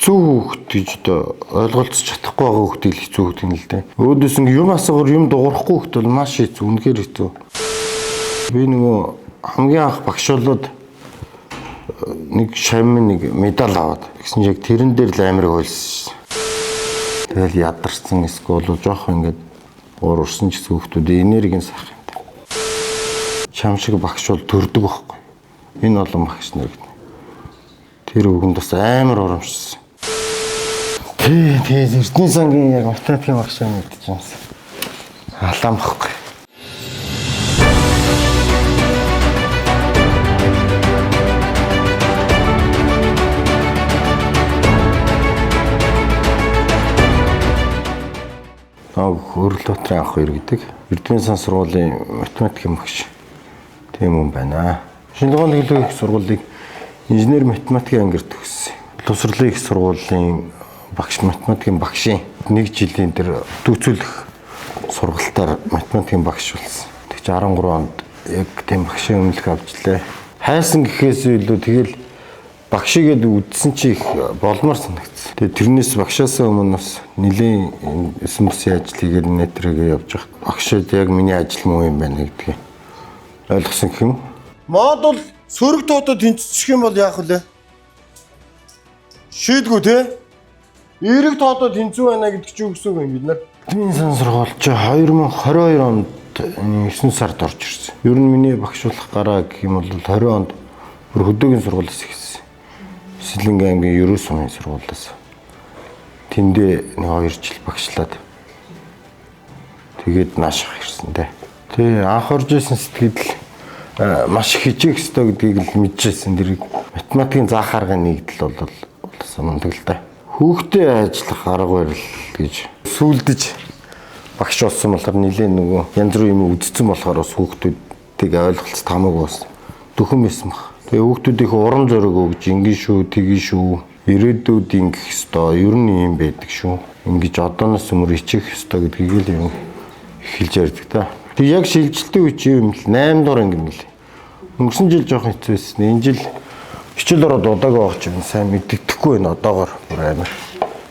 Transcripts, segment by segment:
Хэцүү хүүхэд гэж одоо ойлголцож чадахгүй байгаа хүүхдийг л хэцүү хүүхэд юм л дээ. Өөдөөс ингэ юм асуугаар юм дуурахгүй хүүхэд бол маш хэцүү, үнэхээр хэцүү. Би нөгөө хамгийн анх багш болоод нэг шамин нэг медаль аваад тэгсэн чинь яг тэрэн дээр л амар ойлсон. Тэгэл ядарсан эсвэл бол жоох ингээд уур урсан ч гэсэн хүүхдүүдийн энергийн сах юм та. Чам шиг багш бол төрдөг байхгүй. Энэ олон багш нар гэдэг. Тэр үгэнд бас амар урамшсан. Тий, тий, Эрдэнэ сангийн яг математикийн багш юм гэдэг юмсан. Алаан байхгүй. Ног Хөрөлбаатарын анх хоёр гэдэг. Эрдэнэ сан сургуулийн математикийн багш тийм хүн байна. Шинжилгээний төлөв их сургуулийг инженер математикийн ангиар төгссөн. Боловсролын их сургуулийн багш математикийн багшийн нэг жилийн тэр дүүцүүлэх сургалтаар математикийн багш болсон. Тэгч 13 онд яг тийм багшийн өмнөлх авчлаа. Хайсан гэхээс илүү тэгэл багшигээд үдсэн чи их болмоор санагдсан. Тэгээ тэрнээс багшаасаа өмнө бас нэлийн эсэн бүсийн ажил хийгээд нэтрэгээ явж байхад багшид яг миний ажил муу юм байна гэдгийг ойлгосон гэх юм. Модуль сөрөг тоотой тэнцчих юм бол яах вэ? Шийдгүү те? Эерэг тоотой тэнцүү байна гэдэг чинь юу гэсэн үг юм бид нар? Эрдэнэ сан сургууль чи 2022 онд 9 сард орж ирсэн. Ер нь миний багш болох гараа гэх юм бол 20 онд бүр хөдөөгийн сургуулиас эхэлсэн. Сэлэнгэ аймгийн Ерөө сумын сургуулиас. Тэндээ нэг 2 жил багшлаад тэгээд наашах ирсэн дээ. Тий, анх орж исэн сэтгэл маш их хичээх ёстой гэдгийг л мэдчихсэн. Тэрийг математикийн заах аргын нэгдэл бол бас мундаг л да. Хүүхдээ ажиллах арга барил гэж сүулдэж багш болсон болохоор нэлээд нөгөө янз бүрийн юм үдцсэн болохоор бас хүүхдүүдийг ойлголцох хамаагүй бас дөхөн байсан баг. Тэгээ хүүхдүүдийн урам зориг өгж ингэн шүү, тэгэн шүү, ирээдүйд ингэх ёстой, ер нь юм байдаг шүү. Ингэж одооноос өмнө хичээх ёстой гэдгийг л юм эхэлж ярьдаг та. Тэг яг шилжилтийн үе чи юм л 8 дугаар анги юм л. Өнгөрсөн жил жоохон хэцүү байсан. Энэ жил хичээл ороод удаагүй байгаа ч юм сайн мэддэхгүй байна одоогор бүр амар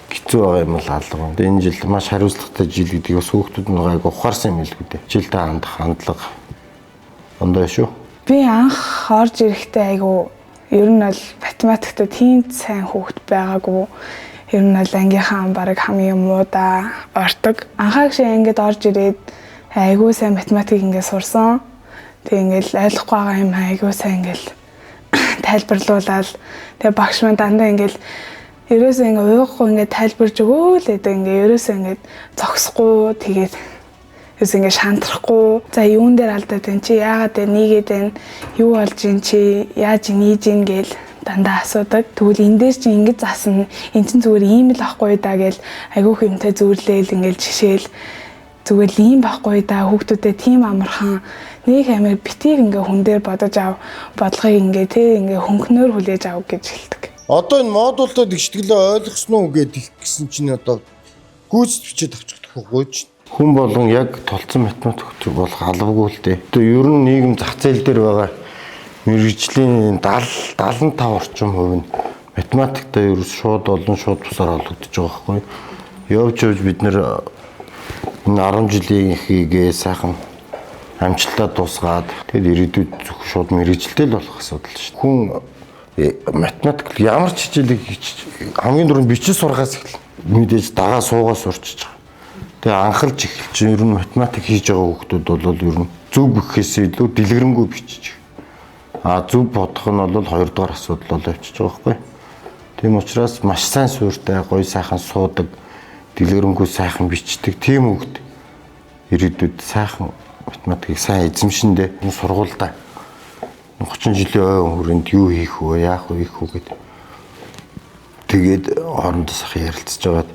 хэцүү байгаа юм л алга. Тэгээ энэ жил маш хариуцлагатай жил гэдгийг бас хүүхдүүд нь гайг ухаарсан юм билгүй дээ. Хичээлдээ хандах хандлага ондоо шүү. Би анх орж ирэхдээ айгу ер нь бол математикт тийм сайн хүүхэд байгаагүй. Ер нь бол ангийнхаа бараг хамгийн муудаа ортог. Анхаа шиг ангид орж ирээд айгу сайн математик ингээд сурсан. Тэг ингээд ойлгохгүй байгаа юм айгу сайн ингээд тайлбарлуулаад тэгээ багш маань дандаа ингээд ерөөсөө ингээд уугахгүй ингээд тайлбарж өгөөл гэдэг ингээд ерөөсөө ингээд зогсохгүй тэгээд ерөөсөө ингээд шантрахгүй за юун дээр алдаад байна чи яагаад вэ нийгээд байна юу болж ин чи яаж нээж ин гээл дандаа асуудаг. Тэгвэл энэ дээр чи ингэж засна эн чин зүгээр ийм л ахгүй да гээл айгүйх юмтай зүрлээл ингээд жишээл зүгээр л ийм байхгүй да хүүхдүүдэд тийм амархан нэг амир битийг ингээ хүн дээр бодож ав бодлогыг ингээ те ингээ хөнгөнөөр хүлээж ав гэж хэлдэг. Одоо энэ модултой тэгштгэлээ ойлгосон уу гэдээ их гэсэн чинь одоо гүйцэд бичээд авчих тохиоггүй ч. Хүн болгон яг толцсон математик болох албагүй л дээ. Одоо ер нь нийгэм зах зээл дээр байгаа мэрэгжлийн 70 75 орчим хувь нь математиктаа ер нь шууд болон шууд бусаар холбогдож байгаа байхгүй. Явж явж бид нэр энэ 10 жилийн хийгээ сайхан амжилтаа дуусгаад тэгэд ирээдүйд зөвхөн шууд мэрэгжилтэй л болох асуудал шүү дээ. Хүн математик ямар ч хичээлийг хамгийн түрүүнд бичиж сурахаас эхэлнэ. Мэдээж дагаа суугаа сурчиж байгаа. Тэгээ анхалж эхэлж ер нь математик хийж байгаа хүүхдүүд бол ер нь зөв гэхээс илүү дэлгэрэнгүй бичиж. А зөв бодох нь бол хоёрдугаар асуудал болоо явчихж байгаа байхгүй. Тийм учраас маш сайн суурьтай, гоё сайхан суудаг, дэлгэрэнгүй сайхан бичдэг тийм хүүхд ирээдүйд сайхан математикийг сайн эзэмшиндээ энэ сургуультай 30 жилийн ой хүрээнд юу хийх вэ, яах вэ, хийх үү гэдэг. Тэгээд хоорондоо сайхан ярилцж байгаад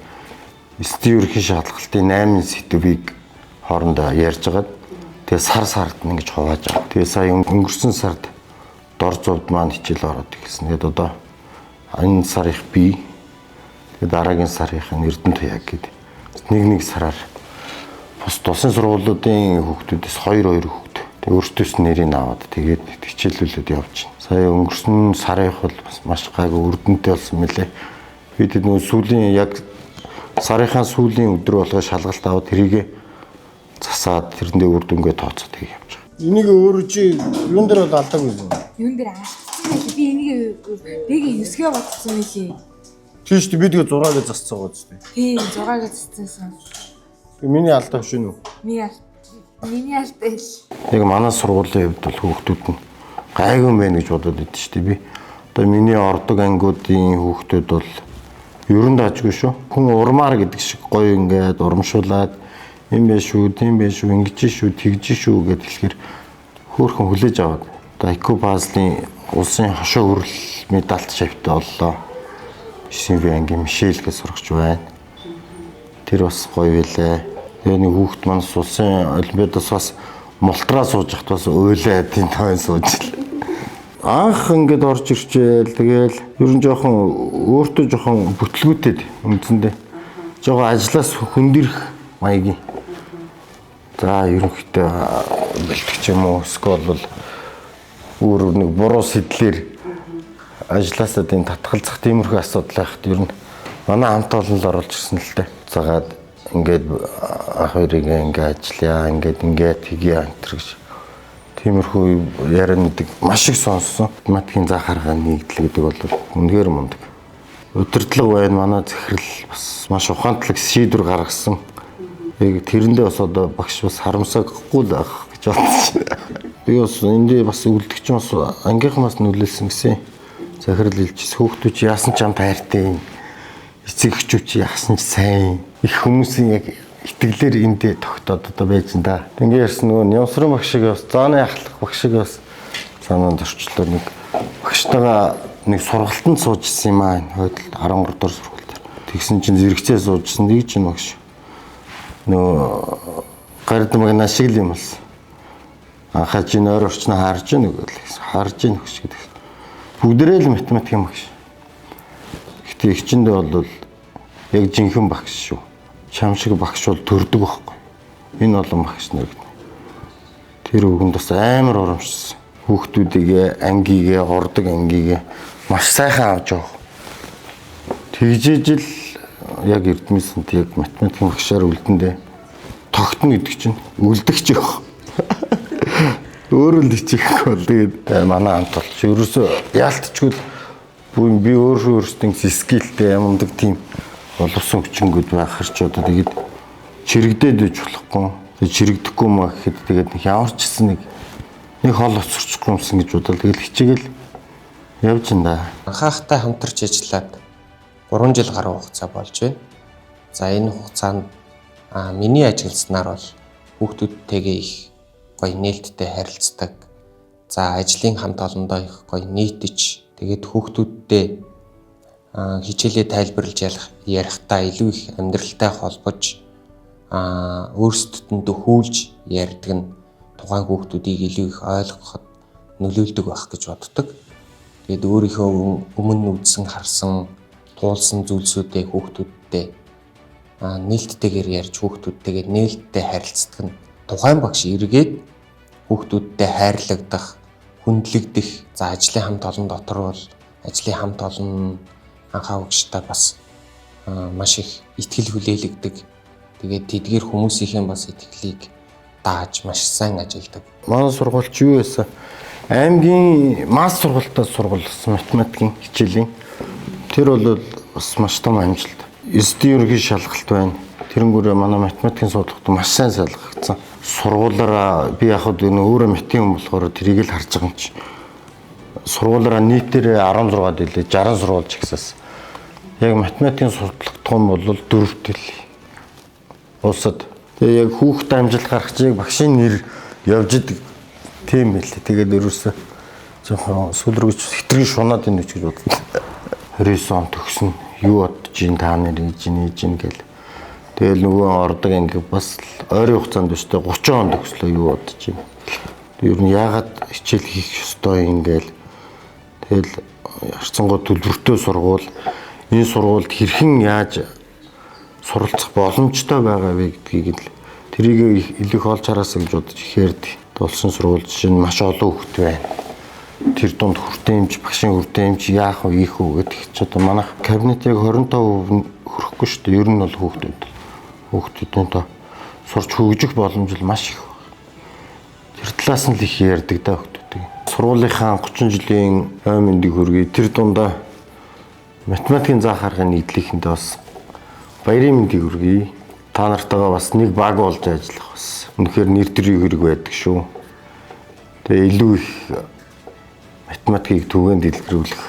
эсдийн ерөнхий шалгалтын 8 сэдвийг хоорондоо ярьж байгаад тэгээ сар сард нь ингэж хувааж байгаа. Тэгээ сая өнгөрсөн сард дор зувд маань хичээл ороод эхэлсэн. Тэгээд одоо энэ сарынх би тэгээ дараагийн сарынх нь Эрдэнэ туяа гэдэг. Нэг сараар бус тусын сургуулиудын хүүхдүүдээс 2 хүүхд. Тэгээ өөртөөс нэрийг аваад тэгээд хичээлүүлээд явж байна. Сая өнгөрсөн сарынх бол бас маш гайгүй үр дүнтэй болсон мөлий. Би тэд нөгөө сүүлийн яг сарынхаа сүүлийн өдөр болгоо шалгалт аваад тэрийг засаад тэрэндээ үр дүнгээ тооцоод тийг явж байгаа. Энийг өөрөө чи юун дээр бол алдаагүй юм. Юун дээр алдсан байлээ. Би энийг БГ 9-гээ бодсон байлээ. Тийм шүү дээ би тэгээ 6-ыг засцсан байгаа зү. Тийм 6-гээ зассан. Тэг миний алдаа биш үү? Миний алдаа л. Яг манай сургуулийн хувьд бол хүүхдүүд нь гайгүй юм байна гэж бодоод идэв шүү дээ. Би одоо миний ордог ангиудын хүүхдүүд бол ер нь дажгүй шүү. Хүн урмаар гэдэг шиг гоё ингээд урамшуулад юм бэ шүү, тийм бэ шүү, ингэж шүү, тэгж шүү гэд хэлэхэр хөөхөн хүлээж аваад одоо IQ Puzzle-ийн улсын хошоо хүрэл медальт шавьтай боллоо. 9 В ангийн Мишель гэж сурагч байна. Тэр бас гоё байлээ. Тэгээ нэг хүүхэд маань улсын олимпиадаас бас мултраа сууж хат бас уйлаа тийм тойн сууж л. Анх ингээд орж ирчээл тэгээл ер нь жоохон өөртөө жоохон бүтлгүүтэд үндсэндээ жоохон ажлаас хөндөрөх маягийн. За ерөнхийдөө бэлтгэж юм уу эсвэл бол өөр нэг буруу сэтлэр ажлаасаа тийм татгалзах тиймэрхүү асуудал байхад ер нь манай хамт олон л оруулж ирсэн л дээ. Загаад ингээд ах хоёрыг ингээд ажиллая, ингээд ингээд тэгье энэ төр гэж. Тиймэрхүү яриануудыг маш их сонссон. Математикийн заах арга нэгдэл гэдэг бол үнэхээр мундаг. Удирдлага байна. Манай захирал бас маш ухаантлаг шийдвэр гаргасан. Яг тэрэндээ бас одоо багш бас харамсахгүй л байх гэж бодсон. Би бас эндээ бас үлдгч бас ангийнхан бас нүлээлсэн гэсэн. Захирал хэлчихсэн. Хүүхдүүд чи яасан ч амт хайртай юм. Эцэг эхчүүд чи яасан ч сайн. Их хүмүүсийн яг итгэлээр эндээ тогтоод одоо байж н да. Ингээ ярьсан нөгөө Нямсрын багш шиг бас зооны ахлах багш шиг бас санаанд орчлоо нэг багштайгаа нэг сургалтанд сууж исэн юм аа энэ хойдол 13 дугаар сургууль дээр. Тэгсэн чинь зэрэгцээ суужсэн нэг чинь багш нөгөө гард магна шиг л юм болсон. Анхаа чи нойр орчноо харж гин үг л харж гин өгч гэдэг. Бүгдээрээ л математикийн багш. Гэтэ эгчэндээ бол яг жинхэнэ багш шүү. Чам шиг багш бол төрдөг байхгүй. Энэ олон багш нар гэдэг. Тэр үгэнд бас амар урамшсан. Хүүхдүүдийгээ, ангигээ, ордог ангигээ маш сайхан авч явах. Тэгжээж л яг Эрдмэсэнд яг математикийн багшаар үлдэндээ тогтно гэдэг чинь үлдэх ч явах. Өөрөө л хичээхгүй бол тэгээд манай хамт болж ерөөсөө яалтчгүй л би өөрөө өөрсдөө скиллтэй ямандаг тийм боловсон хүчингүүд байхар ч одоо тэгээд чирэгдээд байж болохгүй. Тэгээд чирэгдэхгүй юм а гэхэд тэгээд нэг ямар ч гэсэн нэг хол оцорчихгүй юмсан гэж бодол тэгэл хичээгээл явж ин да. Анхаахтай хамтарч ажиллаад 3 жил гаруй хугацаа болж байна. За энэ хугацаанд миний ажилласнаар бол хүүхдүүдтэйгээ их гоё нээлттэй харилцдаг. За ажлын хамт олондоо их гоё нийтж тэгээд хүүхдүүдтэй хичээлээ тайлбарлаж ярихдаа илүү их амьдралтай холбож өөрсдөд нь дөхүүлж ярьдаг нь тухайн хүүхдүүдийг илүү их ойлгоход нөлөөлдөг байх гэж боддог. Тэгээд өөрийнхөө өмнө үзсэн, харсан, туулсан зүйлсүүдээ хүүхдүүдтэй нээлттэйгээр ярьж хүүхдүүдтэйгээ нээлттэй харилцдаг нь тухайн багш эргээд хүүхдүүдтэй хайрлагдах, хүндлэгдэх, за ажлын хамт олон дотор бол ажлын хамт олон анхаа багштай бас маш их итгэл хүлээлгдэг. Тэгээд тэдгээр хүмүүсийн бас итгэлийг дааж маш сайн ажилладаг. Манай сургуульч юу байсан? Аймгийн мас сургуультаа сургуулсан математикийн хичээлийн. Тэр бол бас маш том амжилт. Эсдийн ерөнхий шалгалт байна. Тэрэнгүүрээ манай математикийн судалгаанд маш сайн салгагдсан. Сургуулаараа би яг хад энэ өөрөө математикийн хүн болохоор тэрийг л харж байгаа юм чи. Сургуулаараа нийтээр 16 дэлээ 60 сургууль жагсаасан. Яг математикийн судалгаан бол 4 тэл. Улсад. Тэгээ яг хүүхд амжилт гаргах чиг багшийн нэр явж идэг тийм байлээ. Тэгээд ерөөсөө жоохон сүүл рүү хитрийн шунаад ийн гэж бодлоо. 29 он төгснө. Юу бодож ин та нар ийж ин ийж ин гэл. Тэгэл нөгөө ордог анги бас ойрын хугацаанд биш тэ 30 он төгслөө юу бодож ин. Ер нь яагаад хичээл хийх ёстой юм гээл. Тэгэл харцангуй төлбөртэй сургууль энэ сургуульд хэрхэн яаж суралцах боломжтой байгаа вэ гэдгийг л тэрийг илүү их олж хараасаа гэж бодож ихээр улсын сургууль жишээ нь маш олон хүүхэд байна. Тэр дунд хүртээмж, багшийн хүртээмж яах вэ, ийх үү гэдэг чи одоо манайх кабинет яг 25% хөрөхгүй шүү дээ. Ер нь бол хүүхдүүд. Хүүхдүүдийн тоо сурч хөгжих боломж л маш их байна. Тэр талаас нь л их ярьдаг да хүүхдүүдийг. Сургуулийнхаа 30 жилийн ой мэндийг хүргэе. Тэр дундаа математикийн заах аргын нийтлэхэндээ бас баярын мэндийг хүргэе. Та нартайгаа бас нэг баг болж ажиллах бас үнэхээр нэр төрийн хэрэг байдаг шүү. Тэгээ илүү их математикийг түгээн дэлгэрүүлэх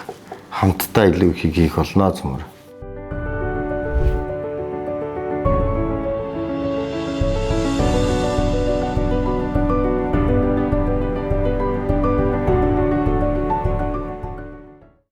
хамтдаа илүү их хийх болно зүмэр.